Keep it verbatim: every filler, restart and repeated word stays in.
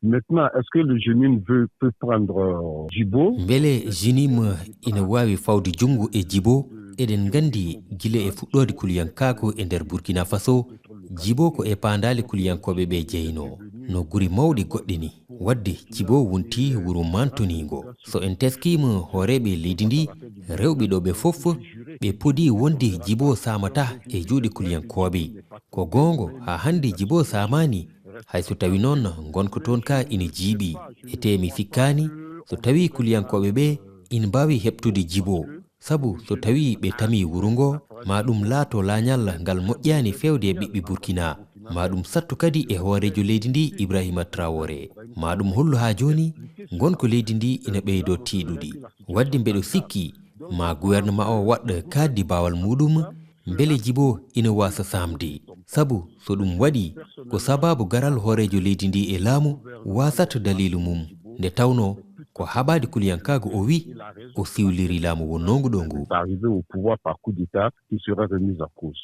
Maintenant, est-ce que le G N I M veut, peut prendre euh, Djibo? Mbele G N I M ina waawi fawde junngo e Djibo? Eɗen nganndi gila e fuɗɗoode kuliyankaagu e nder Burkina Faso, Djibo ko e paandaale kuliyankooɓe ɓe jeynoo, no guri mawɗe goɗɗe ni. Waɗde Djibo wonti wuro maantoniingo. So en teskiima hooreeɓe leydi ndi, rewɓe ɗo ɓe fof, ɓe podi wonde Djibo saamata e juuɗe kuliyankooɓe. Ko goonga, haa hannde Djibo saamaani, hay so tawi noon ngonka toon ka ina jiiɓi. E tee mi sikkaani, so tawi kuliyankooɓe ɓe ina mbaawi heɓtude Djibo. Sabu so tawi ɓe tami wuro ngo, ma ɗum laato laañal ngal moƴƴaani feewde e ɓiɓɓe Burkina. Ma ɗum sattu kadi e hooreejo leydi ndi Ibrahima Traoré. Ma ɗum hollu haa jooni, ngonka leydi ndi ina ɓeydo tiiɗude. Waɗde mbeɗo sikki, ma gouvernement o waɗ kaaddi baawal muɗum, mbele Djibo ina waasa saamde. Sabu so ɗum waɗi, ko sababu garal hooreejo leydi ndi e laamu waasata daliilu mum. Nde tawnoo ko haɓaade kuliyankaagu o wi, o siwliri laamu wonnoongu ɗo ngu. Arrivé au pouvoir par coup d'État, il sera remis en cause.